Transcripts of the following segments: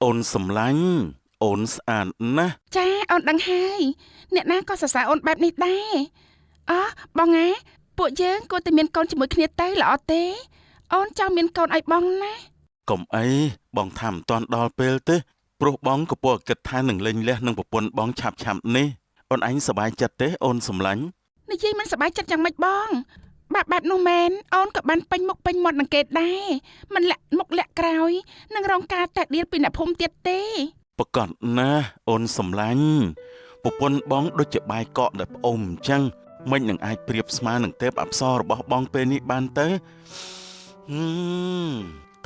អូនសំឡាញ់អូនស្អាតណាស់ ចាអូនដឹងហើយអ្នកណាក៏សរសើរអូនបែបនេះដែរអោះបងណាពួកយើងគួរតែមានកូនជាមួយគ្នាទៅល្អទេអូនចង់មានកូនឲ្យបងណា កុំអីបងថាមិនតាន់ដល់ពេលទេព្រោះបងក៏ពោលគិតថានឹងលេងលះនឹងប្រពន្ធបងឆាប់ឆាប់នេះអូនឯងសប្បាយចិត្តទេអូនសំឡាញ់ និយាយមិនសប្បាយចិត្តយ៉ាងម៉េចបង បែបបែបនោះមែនអូនក៏បានពេញមុខពេញមាត់នឹងគេដែរមិនលាក់មុខលាក់ក្រោយនឹងរងការតែដៀលពីអ្នកភូមិទៀតទេ ប្រកាសណាស់អូនសំឡាញ់ប្រពន្ធបងដូចជាបាយកកដែលផ្អូមអញ្ចឹងមិននឹងអាចប្រៀបស្មើនឹងទេពអប្សររបស់បងពេលនេះបានទៅហឹម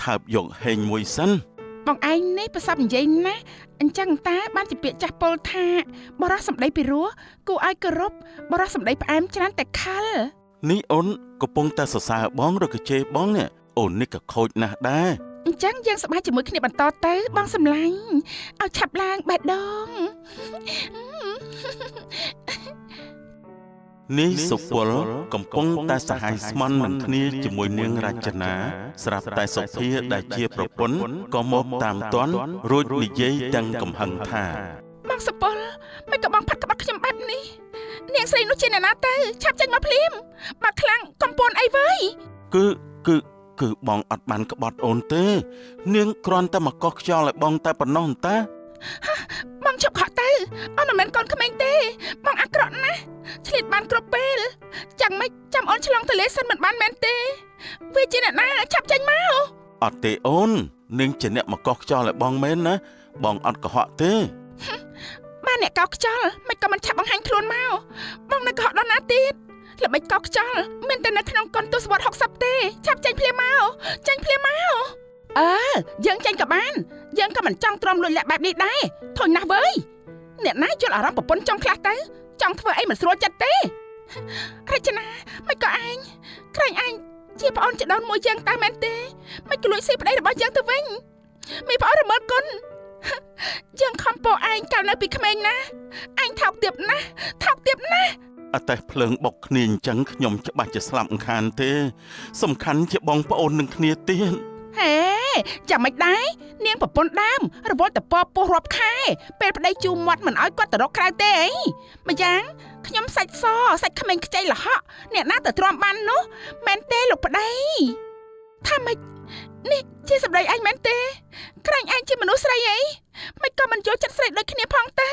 ថើបយកហេងមួយសិន បងឯងនេះប្រសពនិយាយណាស់អញ្ចឹងតាបានជាពាក្យចាស់ពោលថាបរោះសម្ដីពីរោះគួរឲ្យគោរពបរោះសម្ដីផ្អែមច្រើនតែខល នេះអូនកំពុងតែសរសើរបងឬក៏ជេរបងនេះអូននេះក៏ខូចណាស់ដែរ អញ្ចឹងយើងសប្បាយជាមួយគ្នាបន្តទៅបងសម្លាញ់ឲ្យឆាប់ឡើងបេះដូង នេះសុពលកំពុងតែសហាយស្មន់នឹងគ្នាជាមួយនាងរចនាស្រាប់តែសុភាដែលជាប្រពន្ធក៏មកតាមទាន់រួចនិយាយទាំងកំហឹងថា បងសុពលមិនក៏បងផាត់ក្បត់ខ្ញុំបែបនេះនាងស្រីនោះជាអ្នកណាទៅឆាប់ចេញមកភ្លាមបើខ្លាំងកំពន់អីវើយ គឺគឺគឺបងអត់បានក្បត់អូនទេ នាងគ្រាន់តែមកកោះខ្យល់ឲ្យបងតែប៉ុណ្ណោះតា បងឈប់ខកទៅអូនមិនមែនកូនក្មេងទេបងអាក្រក់ណាស់ឆ្លៀតបានគ្រប់ពេលចាំម៉េចចាំអូនឆ្លងទលេសិនមិនបានមែនទេវាជាអ្នកណាឆាប់ចេញមក អត់ទេអូននាងជាអ្នកមកកោះខ្យល់ឲ្យបងមែនណាបងអត់កុហកទេ បានអ្នកកោខ្យល់មិនក៏មិនឆាប់បង្ហាញខ្លួនមកបងនៅកុហកដល់ណាទៀតល្បិចកោខ្យល់មានតែនៅក្នុងកុនទសវត្ស60ទេឆាប់ចេញភ្លាមមកចេញភ្លាមមកអើយើងចេញក៏បានយើងក៏មិនចង់ទ្រាំលួចលាក់បែបនេះដែរធុញណាស់វើយអ្នកណាយល់អារម្មណ៍ប្រពន្ធចង់ខ្លះទៅចង់ធ្វើអីមិនស្រួលចិត្តទេរចនាមិនក៏ឯងក្រែងឯងជាប្អូនចដូនមួយយើងតើមែនទេមិនក៏លួចស៊ីប្តីរបស់យើងទៅវិញមីប្អូនរមិលគុណយើងខំពោឯងកាលនៅពីក្មេងណាឯងថោកទាបណាស់ថោកទាបណាស់ អតេះភ្លើងបុកគ្នាអញ្ចឹងខ្ញុំច្បាស់ជាស្លាប់អង្ខានទេ សំខាន់ជាបងប្អូននឹងគ្នាទៀត ហេចាំមិនដែរនាងប្រពន្ធដើមរវល់តែពពោះរាប់ខែពេលប្តីជូរមាត់មិនឲ្យគាត់ទៅរកក្រៅទេអីម្យ៉ាងខ្ញុំសាច់សសាច់ក្មេងខ្ចីលហកអ្នកណាទៅទ្រាំបាននោះមែនទេលោកប្តីថាម៉េចនេះជាសម្ដីឯងមែនទេក្រែងឯងជាមនុស្សស្រីអីមិនក៏មិនយល់ចិត្តស្រីដូចគ្នាផងទៅ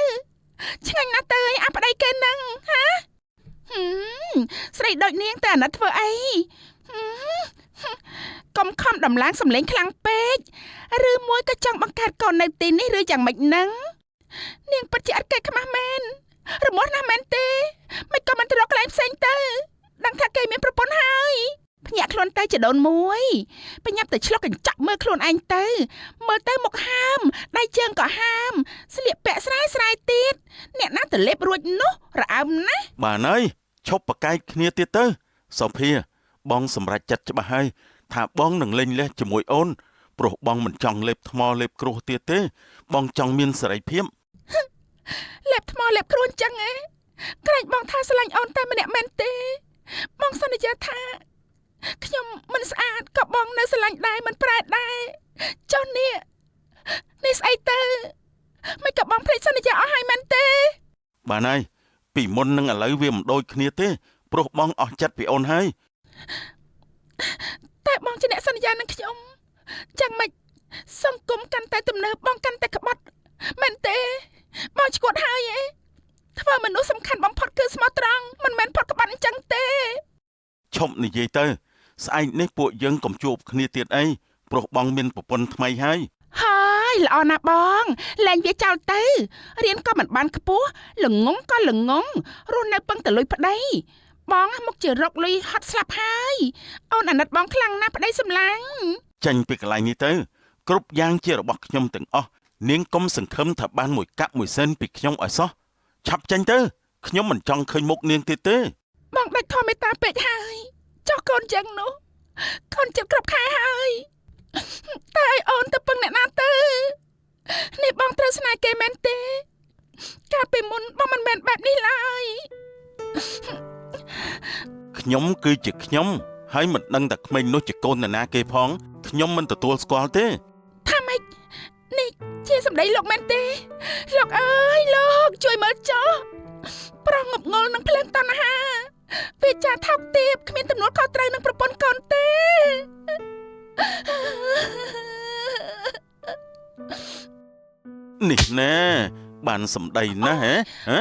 ឆ្ងាញ់ណាស់ទៅអីអាប្តីគេនឹងហាហឹមស្រីដូចនាងតែអាណិតធ្វើអីហឹមកុំខំដំឡើងសម្លេងខ្លាំងពេកឬមួយក៏ចង់បង្កើតកូននៅទីនេះឬយ៉ាងម៉េចនឹងនាងពិតជាអត់កេះខ្មាស់មែនរមាស់ណាស់មែនទេមិនក៏មិនទៅរកកន្លែងផ្សេងទៅដឹងថាគេមានប្រពន្ធហើយភ្ញាក់ខ្លួនទៅចដូនមួយបញ្ញាប់ទៅឆ្លុះកញ្ចក់មើលខ្លួនឯងទៅមើលទៅមុខហើមដៃជើងក៏ហើមស្លៀកពាក់ស្រាយស្រាយទៀតអ្នកណាទៅលេបរួចនោះរអើមណាស់ បានហើយឈប់ប្រកែកគ្នាទៀតទៅសុភាបងសម្រេចចិត្តច្បាស់ហើយថាបងនឹងលេងលះជាមួយអូនព្រោះបងមិនចង់លេបថ្មលេបគ្រោះទៀតទេ បងចង់មានសេរីភាព លេបថ្មលេបគ្រួនចឹងឯងក្រែងបងថាស្រឡាញ់អូនតែម្នាក់មែនទេបងសន្យាថាខ្ញុំមិនស្អាតក៏បងនៅស្រឡាញ់ដែរមិនប្រែដែរចុះនេះនេះស្អីទៅមិនក៏បងភ្លេចសន្យាអស់ហើយមែនទេ បានហើយពីមុននឹងឥឡូវវាមិនដូចគ្នាទេព្រោះបងអស់ចិត្តពីអូនហើយ តែបងជាអ្នកសន្យានឹងខ្ញុំចាំម៉េចសង្គមកាន់តែទំនើបបងកាន់តែក្បត់មែនទេបងឈួតហើយឯងធ្វើមនុស្សសំខាន់បំផុតគឺស្មោះត្រង់មិនមែនផុតក្បត់អញ្ចឹងទេ ឈប់និយាយទៅស្អែកនេះពួកយើងកុំជួបគ្នាទៀតអីព្រោះបងមានប្រពន្ធថ្មីហើយ ហើយល្អណាស់បងលែងវាចោលទៅរៀនក៏មិនបានខ្ពស់ល្ងងក៏ល្ងងរស់នៅពឹងតែលុយប្តីបងមុខជារកលុយហត់ស្លាប់ហើយអូនអាណិតបងខ្លាំងណាស់ប្តីសម្លាញ់ ចេញពីកន្លែងនេះទៅគ្រប់យ៉ាងជារបស់ខ្ញុំទាំងអស់នាងកុំសង្ឃឹមថាបានមួយកាក់មួយសេនពីខ្ញុំឲ្យសោះឆាប់ចេញទៅខ្ញុំមិនចង់ឃើញមុខនាងទៀតទេ បងដាច់ធម៌មេត្តាពេកហើយចុះកូនយ៉ាងនោះកូនចិត្តគ្រប់ខែហើយតែឲ្យអូនទៅពឹងអ្នកណាទៅនេះបងត្រូវស្នេហ៍គេមែនទេកាលពីមុនបងមិនមែនបែបនេះឡើយ ខ្ញុំគឺជាខ្ញុំហើយមិនដឹងតែក្មេងនោះជាកូននរណាគេផងខ្ញុំមិនទទួលស្គាល់ទេ ថាម៉េចនេះ ជាសម្ដីលោកមែនទេលោកអើយលោកជួយមើលចុះប្រងងប់ងល់នឹងភ្លើងតណ្ហាវាចាថោកទាបគ្មានទំនួលខុសត្រូវនឹងប្រពន្ធកូនទេនេះណែបានសម្ដីណាស់ហ៎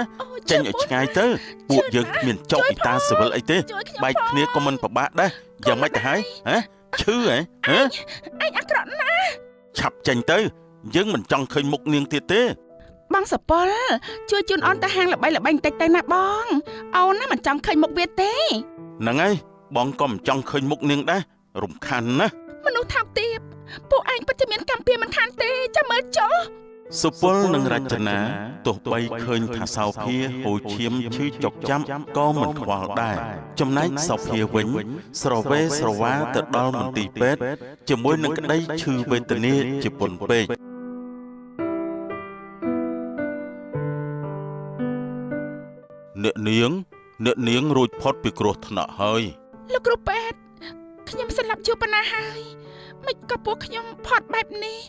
ចេញឲ្យឆ្ងាយទៅពួកយើងគ្មានចុកអ៊ីតាស៊ីវិលអីទេបែកគ្នាក៏មិនពិបាកដែរយ៉ាងម៉េចទៅហើយហ៎ឈឺហ៎ហ៎អញអាក្រក់ណាស់ឆាប់ចេញទៅយើងមិនចង់ឃើញមុខនាងទៀតទេបងសពលជួយជូនអូនទៅហាងល្បីល្បាញបន្តិចទៅណាបងអូនណាមិនចង់ឃើញមុខវាទេហ្នឹងហើយបងក៏មិនចង់ឃើញមុខនាងដែររំខានណាស់មនុស្សថោកទាបពួកឯងពិតជាមានកម្មពៀមិនខានទេចាំមើលចុះសុពលនិងរចនាទោះបីឃើញថាសោភាហូរឈាមឈឺចុកចាំក៏មិនខ្វល់ដែរចំណែកសោភាវិញស្រវេស្រវាទៅដល់មន្ទីរពេទ្យជាមួយនឹងក្តីឈឺវេទនាជាពន់ពេកអ្នកនាងរួចផុតពីគ្រោះថ្នាក់ហើយលោកគ្រូពេទ្យខ្ញុំស្លាប់យូរប៉ុណ្ណាហើយមិនក៏ពួកខ្ញុំផុតបែបនេះ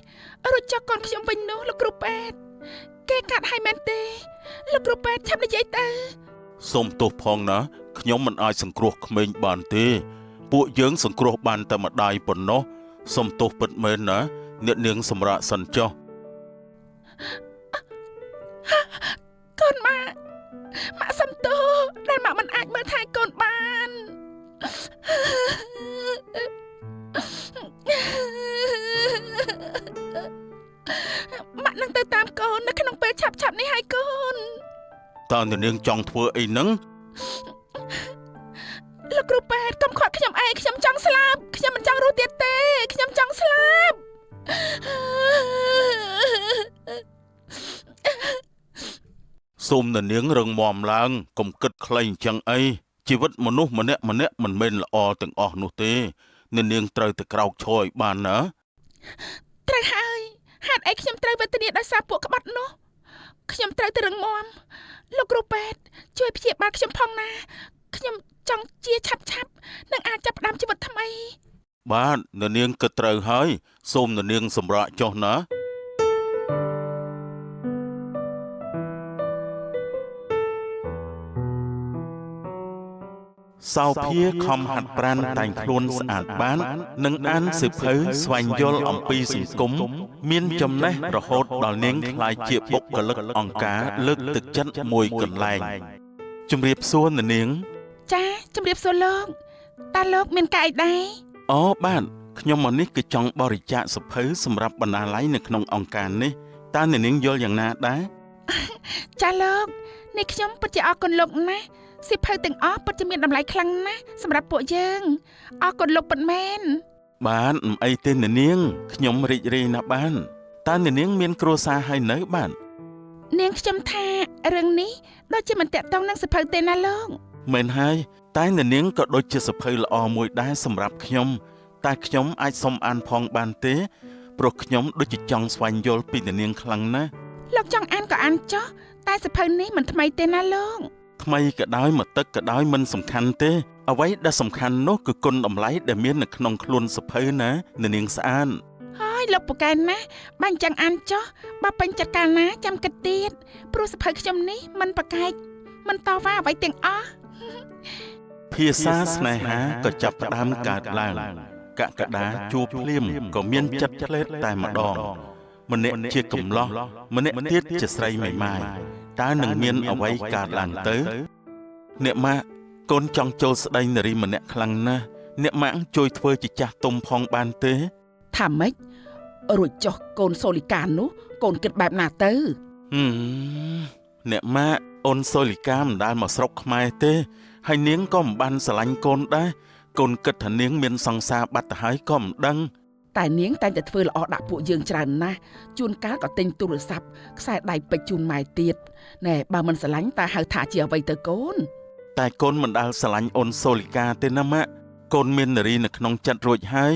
រួចចុះកូនខ្ញុំវិញនោះលោកគ្រូពេទ្យគេកាត់ឲ្យមែនទេលោកគ្រូពេទ្យឆាប់និយាយទៅសូមទោសផងណាខ្ញុំមិនអាចសង្គ្រោះក្មេងបានទេពួកយើងសង្គ្រោះបានតែម្ដាយប៉ុណ្ណោះសូមទោសពិតមែនណាអ្នកនាងសម្រាកសិនចុះកូនម៉ាក់ម៉ាក់សុំទោសដែលម៉ាក់មិនអាចមើលថែកូនបានម៉ាក់នឹងទៅតាមកូននៅក្នុងពេលឆាប់ៗនេះហើយកូនតើអ្នកនាងចង់ធ្វើអីហ្នឹងលោកគ្រូពេទ្យកុំខាត់ខ្ញុំឯងខ្ញុំចង់ស្លាប់ខ្ញុំមិនចង់រស់ទៀតទេខ្ញុំចង់ស្លាប់សូមអ្នកនាងរឹងមាំឡើងកុំគិតខ្លីអញ្ចឹងអីជីវិតមនុស្សម្នាក់ម្នាក់មិនមែនល្អទាំងអស់នោះទេអ្នកនាងត្រូវតែក្រោកឈរឲ្យបានណាត្រូវហើយហេតុអីខ្ញុំត្រូវវេទនាដោយសារពួកក្បត់នោះខ្ញុំត្រូវតែរឹងមាំលោកគ្រូពេទ្យជួយព្យាបាលខ្ញុំផងណាខ្ញុំចង់ជាឆាប់ឆាប់និងអាចចាប់ផ្ដើមជីវិតថ្មីបាទអ្នកនាងក៏ត្រូវហើយសូមអ្នកនាងសម្រាកចុះណាសោភាខំហាត់ប្រាណតែងខ្លួនស្អាតបាននិងអានសៀវភៅស្វែងយល់អំពីសង្គមមានចំណេះរហូតដល់នាងក្លាយជាបុគ្គលិកអង្គការលើកទឹកចិត្តមួយកន្លែងជំរាបសួរអ្នកនាងចាជំរាបសួរលោកតើលោកមានការអីដែរអូបាទខ្ញុំមកនេះគឺចង់បរិច្ចាគសៀវភៅសម្រាប់បណ្ណាល័យនៅក្នុងអង្គការនេះតើអ្នកនាងយល់យ៉ាងណាដែរចាលោកនេះខ្ញុំពិតជាអរគុណលោកណាស់សៀវភៅទាំងអស់ពិតជាមានតម្លៃខ្លាំងណាស់សម្រាប់ពួកយើងអរគុណលោកពិតមែនបាទមិនអីទេអ្នកនាងខ្ញុំរីករាយណាស់បានតើអ្នកនាងមានគ្រួសារហើយនៅបាទនាងខ្ញុំថារឿងនេះដូចជាមិនតាក់ទងនឹងសៀវភៅទេណាលោកមែនហើយតែអ្នកនាងក៏ដូចជាសៀវភៅល្អមួយដែរសម្រាប់ខ្ញុំតែខ្ញុំអាចសុំអានផងបានទេព្រោះខ្ញុំដូចជាចង់ស្វែងយល់ពីអ្នកនាងខ្លាំងណាស់លោកចង់អានក៏អានចុះតែសៀវភៅនេះមិនថ្មីទេណាលោកថ្មីក៏ដោយមកទឹកក៏ដោយមិនសំខាន់ទេអ្វីដែលសំខាន់នោះគឺគុណតម្លៃដែលមាននៅក្នុងខ្លួនសៀវភៅណាអ្នកនាងស្អាតហើយលោកពូកែណាស់បាញ់ចឹងអានចុះបើពេញចិត្តកាលណាចាំគិតទៀតព្រោះសៀវភៅខ្ញុំនេះមិនប្រកែកមិនតវ៉ាអ្វីទាំងអស់ភាសាស្នេហាក៏ចាប់ផ្ដើមកើតឡើងកក្កដាជួបភ្លាមក៏មានចិត្តផ្លេតតែម្ដងម្នាក់ជាកំឡោះម្នាក់ទៀតជាស្រីមេម៉ាយតើនឹងមានអ្វីកើតឡើងទៅអ្នកម៉ាក់កូនចង់ចូលស្ដីនារីម្នាក់ខ្លាំងណាស់អ្នកម៉ាក់ជួយធ្វើជាចាស់ទុំផងបានទេថាម៉េចរួចចុះកូនសូលីកានោះកូនគិតបែបណាទៅអ្នកម៉ាក់អូនសូលីកាមិនដែលមកស្រុកខ្មែរទេហើយនាងក៏មិនបានស្រឡាញ់កូនដែរកូនគិតថានាងមានសង្សារបាត់ទៅហើយក៏មិនដឹងតែនាងតែងតែធ្វើល្អដាក់ពួកយើងច្រើនណាស់ជួនកាលក៏ទិញទូរស័ព្ទខ្សែដៃពេជ្រជូនម៉ែទៀតណែបើមិនស្រឡាញ់តើហៅថាជាអ្វីទៅកូនតែកូនមិនដែលស្រឡាញ់អូនសូលីកាទេណាម៉ាក់កូនមាននារីនៅក្នុងចិត្តរួចហើយ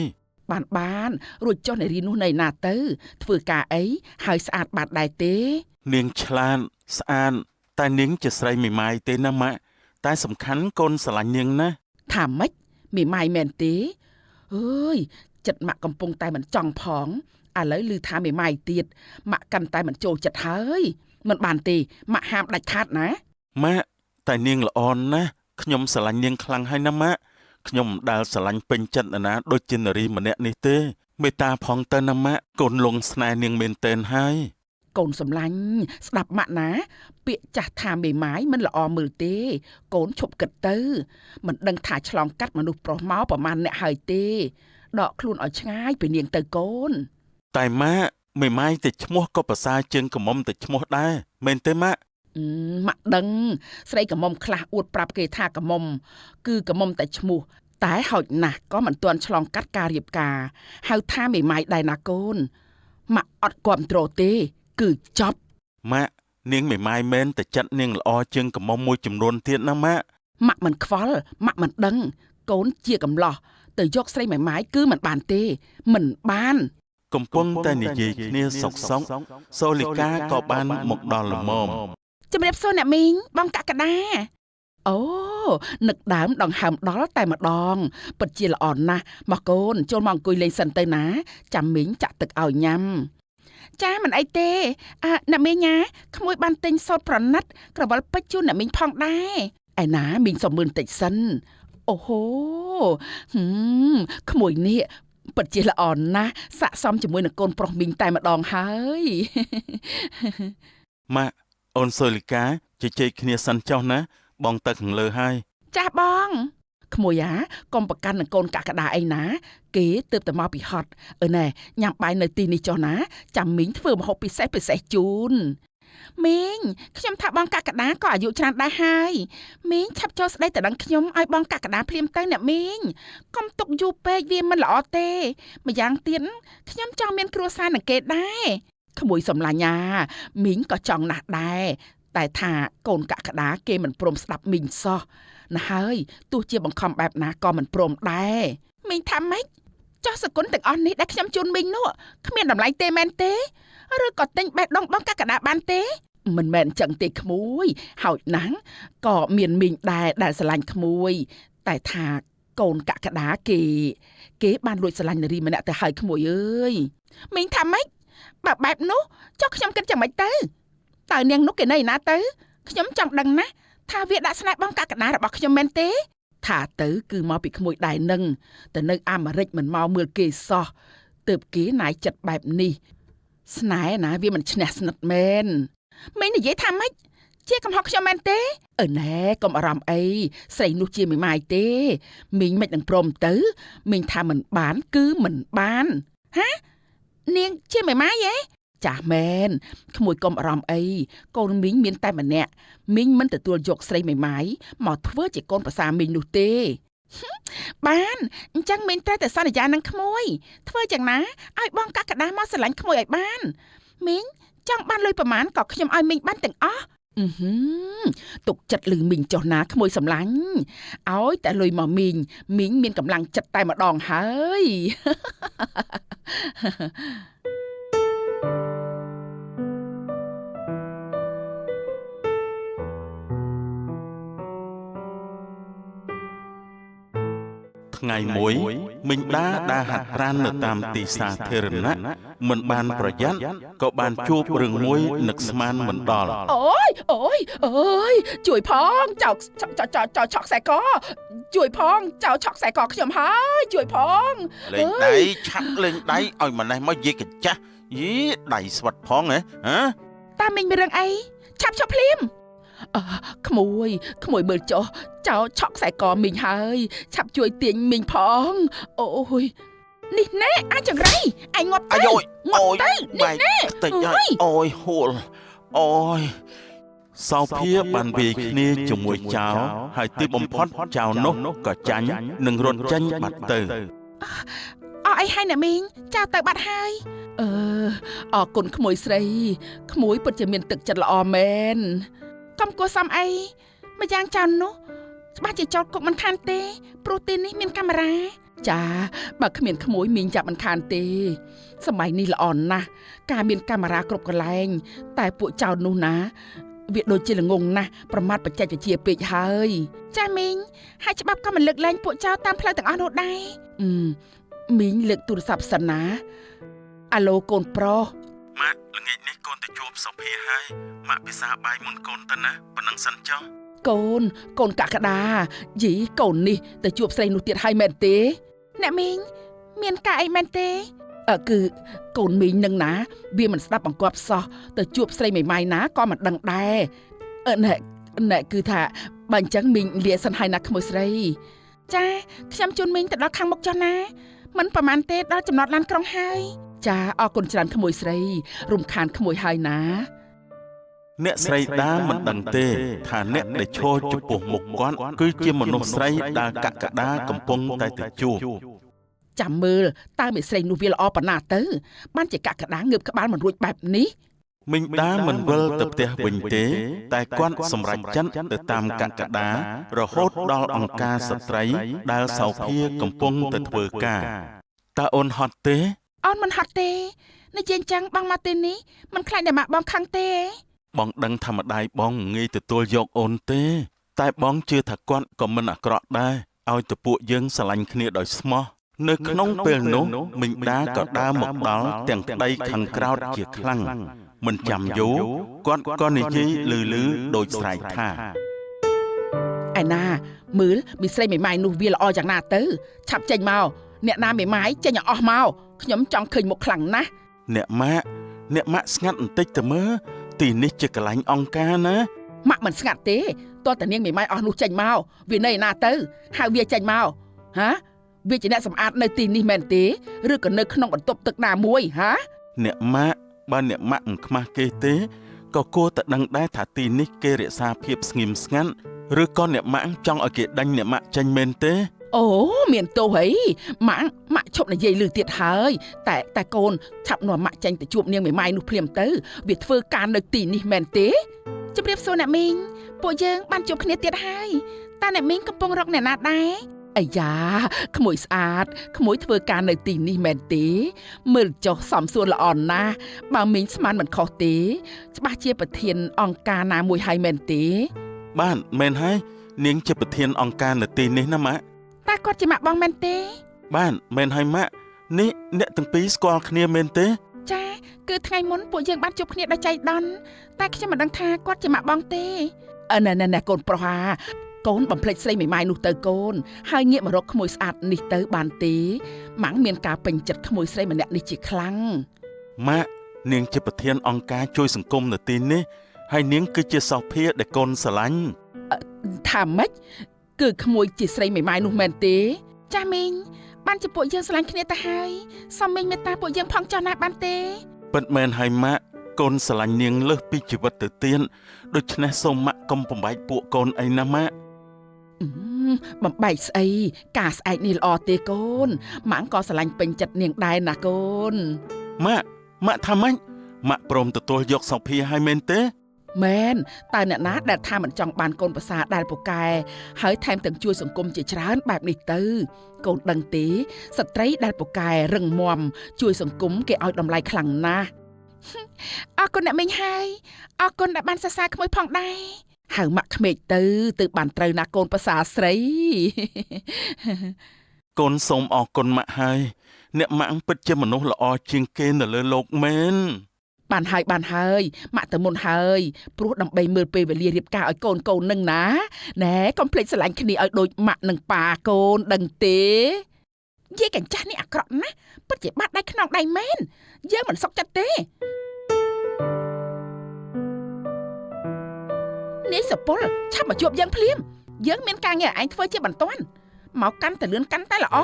បានរួចចុះនារីនោះនៅណាទៅធ្វើការអីហើយស្អាតបាត់ដែរទេនាងឆ្លាតស្អាតតែនាងជាស្រីមេម៉ាយទេណាម៉ាក់តែសំខាន់កូនស្រឡាញ់នាងណាថាម៉េចមេម៉ាយមែនទេអើយចិត្តម៉ាក់កំពុងតែមិនចង់ផង ឥឡូវឮថាមេម៉ាយទៀតម៉ាក់កាន់តែមិនចូលចិត្តហើយមិនបានទេម៉ាក់ហាមដាច់ខាតណាម៉ាក់តែនាងល្អណាស់ខ្ញុំស្រឡាញ់នាងខ្លាំងហើយណាម៉ាក់ខ្ញុំមិនដែលស្រឡាញ់ពេញចិត្តណាដូចជានារីម្នាក់នេះទេមេត្តាផងទៅណាម៉ាក់កូនលងស្នេហ៍នាងមែនទែនហើយកូនសំឡាញ់ស្ដាប់ម៉ាក់ណាពាក្យចាស់ថាមេម៉ាយមិនល្អមើលទេកូនឈប់គិតទៅមិនដឹងថាឆ្លងកាត់មនុស្សប្រុសមកប្រមាណអ្នកហើយទេដកខ្លួនឲ្យឆ្ងាយពីនាងទៅកូនតែម៉ាក់មេម៉ាយតែឈ្មោះក៏ប្រសើរជាងកមុំតែឈ្មោះដែរមែនទេម៉ាក់ម៉ាក់ដឹងស្រីកមុំខ្លះអួតប្រាប់គេថាកមុំគឺកមុំតែឈ្មោះតែហោចណាស់ក៏មិនទាន់ឆ្លងកាត់ការរៀបការហៅថាមេម៉ាយដែរណាកូនម៉ាក់អត់គាំទ្រទេគឺចប់ម៉ាក់នាងមេម៉ាយមែនតែចិត្តនាងល្អជាងកមុំមួយចំនួនទៀតណាម៉ាក់ម៉ាក់មិនខ្វល់ម៉ាក់មិនដឹងកូនជាកំឡោះទៅយកស្រីមេម៉ាយគឺមិនបានទេមិនបានកំពុងតែនិយាយគ្នាសុកសុកសូលីកាក៏បានមកដល់ល្មមជំរាបសួរអ្នកមីងបងកក្កដាអូនឹកដើមដង្ហើមដល់តែម្ដងពិតជាល្អណាស់មកកូនចូលមកអង្គុយលេងសិនទៅណាចាំមីងចាក់ទឹកឲ្យញ៉ាំចាមិនអីទេអើអ្នកមីងណាក្មួយបានទិញសូត្រប្រណិតក្រវិលពេជ្រជូនអ្នកមីងផងដែរឯណាមីងសុំមើលបន្តិចសិនអូហូក្មួយនេះពិតជាល្អណាស់ស័ក្តិសមជាមួយនឹងកូនប្រុសមីងតែម្ដងហើយម៉ាក់អូនសូលីកាជជែកគ្នាសិនចុះណាបងទៅខាងលើហើយចាស់បងក្មួយអាកុំប្រកាន់នឹងកូនកក្កដាអីណាគេទើបតែមកពីហត់អឺណែញ៉ាំបាយនៅទីនេះចុះណាចាំមីងធ្វើម្ហូបពិសេសពិសេសជូនមីងខ្ញុំថាបងកក្កដាក៏អាយុច្រើនដែរហើយមីងឆាប់ចូលស្ដីទៅដល់ខ្ញុំឲ្យបងកក្កដាភ្លាមទៅអ្នកមីងកុំទុកយូរពេកវាមិនល្អទេម្យ៉ាងទៀតខ្ញុំចង់មានគ្រួសារនឹងគេដែរក្មួយសំឡាញ់អាមីងក៏ចង់ណាស់ដែរតែថាកូនកក្កដាគេមិនព្រមស្ដាប់មីងសោះណាហើយទោះជាបង្ខំបែបណាក៏មិនព្រមដែរមីងថាម៉េចចោះសគុណទាំងអស់នេះដែលខ្ញុំជូនមីងនោះគ្មានតម្លៃទេមែនទេឬក៏ទិញបេះដូងបងកក្កដាបានទេមិនមែនចឹងទេក្មួយហោចណាស់ក៏មានមីងដែរដែលស្រឡាញ់ក្មួយតែថាកូនកក្កដាគេបានលួចស្រឡាញ់នារីម្នាក់ទៅហើយក្មួយអើយមីងថាម៉េចបើបែបនោះចុះខ្ញុំគិតយ៉ាងម៉េចទៅតើនាងនោះគេនៅឯណាទៅខ្ញុំចង់ដឹងណាស់ថាវាដាក់ស្នេហ៍បងកក្កដារបស់ខ្ញុំមែនទេថាទៅគឺមកពីក្មួយដែរនឹងទៅនៅអាមេរិកមិនមកមើលគេសោះទើបគេណាយចិត្តបែបនេះស្នេហ៍ណាវាមិនឈ្នះស្និទ្ធមែនមីងនិយាយថាម៉េចជាកំហុសខ្ញុំមែនទេអឺណែកុំអារម្មណ៍អីស្រីនោះជាមេម៉ាយទេមីងមិននឹងព្រមទៅមីងថាមិនបានគឺមិនបានហានាងជាមេម៉ាយហ៎ចាស់មែនក្មួយកុំអារម្មណ៍អីកូនមីងមានតែម្នាក់មីងមិនទទួលយកស្រីមេម៉ាយមកធ្វើជាកូនប្រសាមីងនោះទេបានអញ្ចឹងមីងត្រូវតែសន្យានឹងក្មួយធ្វើយ៉ាងណាឲ្យបងកក្កដាមកស្រឡាញ់ក្មួយឲ្យបានមីងចង់បានលុយប្រមាណក៏ខ្ញុំឲ្យមីងបានទាំងអស់ទុកចិត្តលឺមីងចុះណាក្មួយសម្លាញ់ឲ្យតែលុយមកមីងមីងមានកម្លាំងចិត្តតែម្ដងហើយ ថ្ងៃមួយមីងដាដើរហាត់ប្រាណនៅតាមទីសាធារណៈមិនបានប្រយ័ត្នក៏បានជួបរឿងមួយនឹកស្មានមិនដល់អូយអូយអើយជួយផងចៅចៅឆក់ខ្សែកជួយផងចៅឆក់ខ្សែកខ្ញុំហើយជួយផងលេងដៃឆាប់លេងដៃឲ្យម្លេះមកយាយកញ្ចាស់យីដៃស្វិតផងហ៎ហ៎តាមីងមានរឿងអីឆាប់ចុះភ្លាមក្មួយក្មួយមើលចុះចៅឆក់ខ្សែកមីងហើយឆាប់ជួយទាញមីងផងអូយនេះណែអាចង្រៃឯងងាប់ទៅងាប់ទៅនេះណែតិចហើយអូយហួលអូយសោភាបានវាយគ្នាជាមួយចៅហើយទីបំផុតចៅនោះក៏ចាញ់និងរត់ចេញបាត់ទៅអស់អីហើយអ្នកមីងចៅទៅបាត់ហើយអឺអរគុណក្មួយស្រីក្មួយពិតជាមានទឹកចិត្តល្អមែនកុំគួរសមអីម្យ៉ាងចៅនោះច្បាស់ជាចោតគុកមិនខានទេព្រោះទីនេះមានកាមេរ៉ាចាបើគ្មានក្មួយមីងចាប់មិនខានទេសម័យនេះល្អណាស់ការមានកាមេរ៉ាគ្រប់កន្លែងតែពួកចៅនោះណាវាដូចជាល្ងងណាស់ប្រមាថបច្ចេកវិទ្យាពេកហើយចាមីងហើយច្បាប់ក៏មិនលើកលែងពួកចៅតាមផ្លូវទាំងអស់នោះដែរមីងលើកទូរស័ព្ទសិនណា អាឡូកូនប្រុស ម៉ាក់ល្ងាចនេះកូនទៅជួបសុភាហើយម៉ាក់ពិសាបាយមុនកូនទៅណាប៉ុណ្ណឹងសិនចុះ កូនកូនកកដាយីកូននេះទៅជួបស្រីនោះទៀតហើយមែនទេអ្នកមីងមានការអីមែនទេអឺគឺកូនមីងនឹងណាវាមិនស្ដាប់បង្គាប់សោះទៅជួបស្រីមីម៉ៃណាក៏មិនដឹងដែរអឺណែណែគឺថាបើអញ្ចឹងមីងលាសិនហើយណាក្មួយស្រីចាខ្ញុំជូនមីងទៅដល់ខាងមុខចុះណាមិនប្រហែលទេដល់ចំណតឡានក្រុងហើយចាអរគុណច្រើនក្មួយស្រីរំខានក្មួយហើយណា អ្នកស្រីដាមិនដឹងទេថាអ្នកដែលឈរចំពោះមុខគាត់គឺជាមនុស្សស្រីដែលកក្កដាកំពុងតែទៅជួប ចាំមើលតើមេស្រីនោះវាល្អប៉ុណ្ណាទៅបានជាកក្កដាងើបក្បាលមិនរួចបែបនេះ មីងដាមិនវិលទៅផ្ទះវិញទេ តែគាត់សម្រេចចិត្តទៅតាមកក្កដារហូតដល់អង្គការស្ត្រីដែលសោភាកំពុងតែធ្វើការតើអូនហត់ទេ អូនមិនហត់ទេនិយាយអញ្ចឹងបងមកទីនេះមិនខ្លាចតែម៉ាក់បងខឹងទេ បងដឹងថាម្ដាយបងមិនងាយទទួលយកអូនទេ តែបងជឿថាគាត់ក៏មិនអាក្រក់ដែរឲ្យទៅពួកយើងស្រឡាញ់គ្នាដោយស្មោះនៅក្នុងពេលនោះមីងដាក៏ដើរមកដល់ទាំងប្តីខាងក្រោតជាខ្លាំងមិនចាំយូរគាត់ក៏និយាយលឺៗដូចស្រែកថា ឯណាមើលមីស្រីមីម៉ាយនោះវាល្អយ៉ាងណាទៅឆាប់ចេញមកអ្នកណាមីម៉ាយចេញឲ្យអស់មកខ្ញុំចង់ឃើញមុខខ្លាំងណាស់ អ្នកម៉ាក់អ្នកម៉ាក់ស្ងាត់បន្តិចទៅមើលទីនេះជាកន្លែងអង្គការណា ម៉ាក់មិនស្ងាត់ទេតើតានាងមីម៉ាយអស់នោះចេញមកវានៅឯណាទៅហៅវាចេញមកហាវាជាអ្នកសម្អាតនៅទីនេះមែនទេឬក៏នៅក្នុងបន្ទប់ទឹកណាមួយហា អ្នកម៉ាក់បើអ្នកម៉ាក់មិនខ្មាស់គេទេក៏គួរតែដឹងដែរថាទីនេះគេរក្សាភាពស្ងៀមស្ងាត់ឬក៏អ្នកម៉ាក់ចង់ឲ្យគេដេញអ្នកម៉ាក់ចេញមែនទេ អូមានទោសអីម៉ាក់ម៉ាក់ឈប់និយាយលឺទៀតហើយតែតែកូនឆាប់នាំម៉ាក់ចេញទៅជួបនាងមេម៉ាយនោះភ្លាមទៅវាធ្វើការនៅទីនេះមែនទេជម្រាបសួរអ្នកមីងពួកយើងបានជួបគ្នាទៀតហើយតើអ្នកមីងកំពុងរកអ្នកណាដែរអាយ៉ាក្មួយស្អាតក្មួយធ្វើការនៅទីនេះមែនទេមើលចុះសំសួនល្អណាស់បើមីងស្មានមិនខុសទេច្បាស់ជាប្រធានអង្គការណាមួយហើយមែនទេ បាទមែនហើយនាងជាប្រធានអង្គការនៅទីនេះណាម៉ាក់ តើគាត់ជាម៉ាក់បងមែនទេ បាទមែនហើយម៉ាក់នេះអ្នកទាំងពីរស្គាល់គ្នាមែនទេ ចាគឺថ្ងៃមុនពួកយើងបានជួបគ្នាដោយចៃដន្យតែខ្ញុំមិនដឹងថាគាត់ជាម៉ាក់បងទេអឺណែណែណែកូនប្រុសហាកូនបំភ្លេចស្រីមីម៉ាយនោះទៅកូនហើយងាកមករកក្មួយស្អាតនេះទៅបានទេម៉ាំងមានការពេញចិត្តក្មួយស្រីម្នាក់នេះជាខ្លាំង ម៉ាក់នាងជាប្រធានអង្គការជួយសង្គមនៅទីនេះហើយនាងគឺជាសោភាដែលកូនស្រឡាញ់ ថាម៉េចគឺក្មួយជាស្រីមីម៉ាយនោះមែនទេចាស់មីងបានជាពួកយើងស្រឡាញ់គ្នាទៅហើយសូមមីងមេត្តាពួកយើងផងចុះណាបានទេ ពិតមែនហើយម៉ាក់កូនស្រឡាញ់នាងលើសពីជីវិតទៅទៀតដូច្នេះសូមម៉ាក់កុំបំបែកពួកកូនអីណាម៉ាក់ អឺបំបែកស្អីការស្អែកនេះល្អទេកូនម៉ាំងក៏ស្រឡាញ់ពេញចិត្តនាងដែរណាកូន ម៉ាក់ម៉ាក់ថាម៉េចម៉ាក់ព្រមទទួលយកសោភាហើយមែនទេ មែនតើអ្នកណាដែលថាមិនចង់បានកូនប្រសាដែលពូកែហើយថែមទាំងជួយសង្គមជាច្រើនបែបនេះទៅកូនដឹងទេស្ត្រីដែលពូកែរឹងមាំជួយសង្គមគេឲ្យតម្លៃខ្លាំងណាស់អរគុណអ្នកមីងហើយអរគុណដែលបានសរសើរក្មួយផងដែរហៅម៉ាក់ក្មេកទៅទៅបានត្រូវណាកូនប្រសាស្រី កូនសូមអរគុណម៉ាក់ហើយអ្នកម៉ាក់ពិតជាមនុស្សល្អជាងគេនៅលើលោកមែន បានហើយបានហើយម៉ាក់ទៅមុនហើយព្រោះដើម្បីមើលពេលវេលារៀបការឲ្យកូនកូននឹងណាណែកុំភ្លេចស្រឡាញ់គ្នាឲ្យដូចម៉ាក់និងប៉ាកូនដឹងទេយាយកញ្ចាស់នេះអាក្រក់ណាស់ពិតជាបាត់ដៃខ្នងដៃមែនយើងមិនសុខចិត្តទេនាយសពលឆាប់មកជួបយើងភ្លាមយើងមានការងារឲ្យឯងធ្វើជាបន្ទាន់មកកាន់តែលឿនកាន់តែល្អ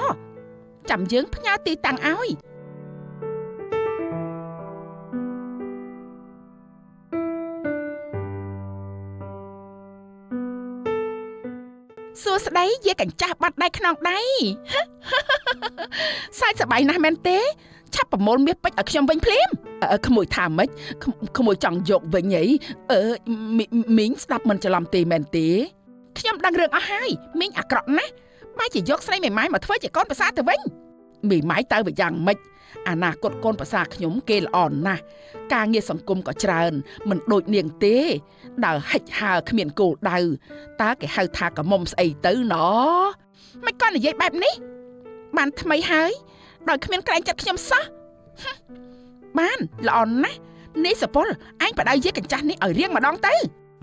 ចាំយើងផ្ញើទីតាំងឲ្យសួស្តីយាយកញ្ចាស់បាត់ដៃខ្នងដៃ សើចសប្បាយណាស់មែនទេឆាប់ប្រមូលមាសពេជ្រឲ្យខ្ញុំវិញភ្លាមអឺក្មួយថាម៉េចក្មួយចង់យកវិញអីអឺមីងស្ដាប់មិនច្រឡំទេមែនទេខ្ញុំដឹងរឿងអស់ហើយមីងអាក្រក់ណាស់បែរជាយកស្រីមេម៉ាយមកធ្វើជាកូនប្រសាទៅវិញមេម៉ាយតើវាយ៉ាងម៉េចអនាគតកូនប្រសាខ្ញុំគេល្អណាស់ការងារសង្គមក៏ច្រើនមិនដូចនាងទេដើរហិចហើគ្មានគោលដៅតើគេហៅថាកមុំស្អីទៅណមិនក៏និយាយបែបនេះបានថ្មីហើយដោយគ្មានក្រែងចិត្តខ្ញុំសោះ បានល្អណាស់នេះសពលឯងបដៅយាយកញ្ចាស់នេះឲ្យរៀងម្ដងទៅ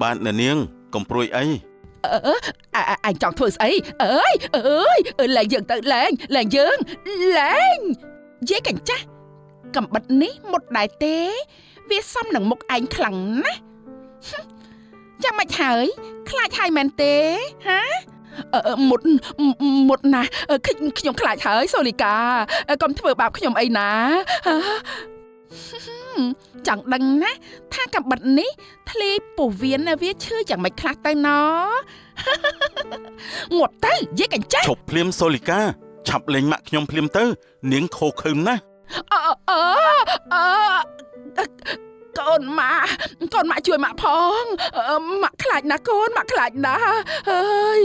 បាទអ្នកនាងកុំព្រួយអីអញចង់ធ្វើស្អីអើយអើយលែងយើងទៅលែងលែងយើងលែងយាយកញ្ចាស់កំបិតនេះមុតដែរទេវាសមនឹងមុខឯងខ្លាំងណាស់ចាំមិនហើយខ្លាចហើយមែនទេហាមុតមុតណាស់ខ្ញុំខ្លាចហើយសូលីកាកុំធ្វើបាបខ្ញុំអីណាចង់ដឹងណាថាកំបិតនេះធ្លាយពោះវៀនវាឈឺយ៉ាងម៉េចខ្លះទៅណងាប់ទៅយាយកញ្ចាស់ឈប់ភ្លាមសូលីកាឆាប់លេងម៉ាក់ខ្ញុំភ្លាមទៅនាងខូខើណាស់អអអកូនម៉ាក់កូនម៉ាក់ជួយម៉ាក់ផងម៉ាក់ខ្លាចណាស់កូនម៉ាក់ខ្លាចណាស់អើយ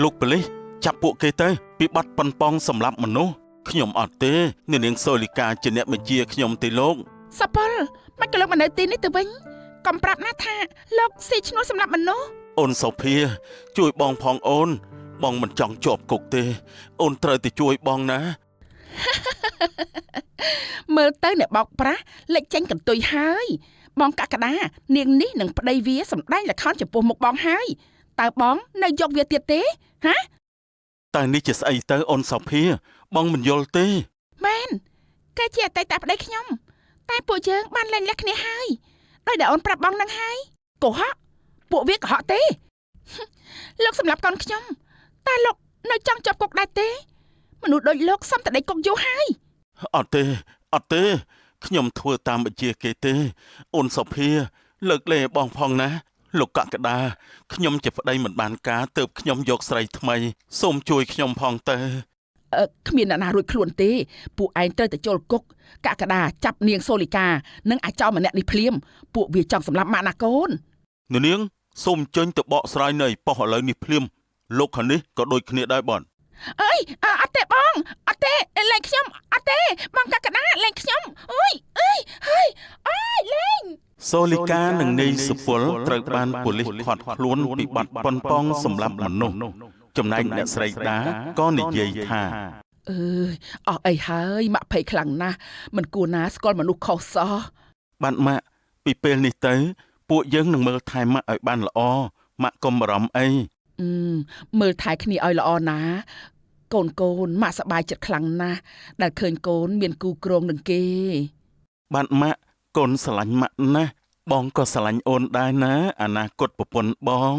លោកប៉ូលីសចាប់ពួកគេទៅពីបាត់ប៉ុនប៉ងសម្លាប់មនុស្សខ្ញុំអត់ទេនាងសូលីកាជាអ្នកបញ្ជាខ្ញុំទេលោកសពលមិនក៏លោកមកនៅទីនេះទៅវិញកុំប្រាប់ណាថាលោកស៊ីឈ្នួលសម្រាប់មនុស្សអូនសូភាជួយបងផងអូនបងមិនចង់ជាប់គុកទេអូនត្រូវតែជួយបងណាមើលទៅអ្នកបោកប្រាស់លេចចេញកន្ទុយហើយបងកក្កដានាងនេះនឹងប្តីវាសម្ដែងល្ខោនចំពោះមុខបងហើយតើបងនៅយកវាទៀតទេហាតើនេះជាស្អីទៅអូនសូភាបងមិនយល់ទេមែនគេជាអតីតប្តីខ្ញុំតែពួកយើងបានលែងលះគ្នាហើយដោយដែលអូនប្រាប់បងនឹងហើយកុហកពួកវាកុហកទេលោកសម្រាប់កូនខ្ញុំតែលោកនៅចង់ជាប់គុកដែរទេមនុស្សដូចលោកសំតែដេកគុកយូរហើយអត់ទេអត់ទេខ្ញុំធ្វើតាមបញ្ជាគេទេអូនសូភាលើកលែងបងផងណាលោកកក្កដាខ្ញុំជាប្តីមិនបានការទើបខ្ញុំយកស្រីថ្មីសូមជួយខ្ញុំផងទៅគ្មានអ្នកណារួចខ្លួនទេពួកឯងត្រូវតែចូលគុកកក្កដាចាប់នាងសូលីកានិងអាចោម្នាក់នេះភ្លាមពួកវាចង់សម្លាប់ម៉ាក់ណាកូននាងសូមចេញទៅបកស្រាយនៅប៉ុស្តិ៍ឥឡូវនេះភ្លាមលោកខាងនេះក៏ដូចគ្នាដែរបងអើយអត់ទេបងអត់ទេលែងខ្ញុំអត់ទេបងកក្កដាលែងខ្ញុំអើយអើយហើយអើយលែងសូលីកានិងនាយសុពលត្រូវបានប៉ូលីសឃាត់ខ្លួនពីបទប៉ុនប៉ងសម្លាប់មនុស្សចំណែកអ្នកស្រីដាក៏និយាយថាអើយអស់អីហើយម៉ាក់ភ័យខ្លាំងណាស់មិនគួរណាស្គាល់មនុស្សខុសសោះបានម៉ាក់ពីពេលនេះទៅពួកយើងនឹងមើលថែម៉ាក់ឲ្យបានល្អម៉ាក់កុំបារម្ភអីមើលថែគ្នាឲ្យល្អណាកូនកូនម៉ាក់សប្បាយចិត្តខ្លាំងណាស់ដែលឃើញកូនមានគូគ្រងនឹងគេបានម៉ាក់កូនស្រឡាញ់ម៉ាក់ណាស់បងក៏ស្រឡាញ់អូនដែរណាអនាគតប្រពន្ធបង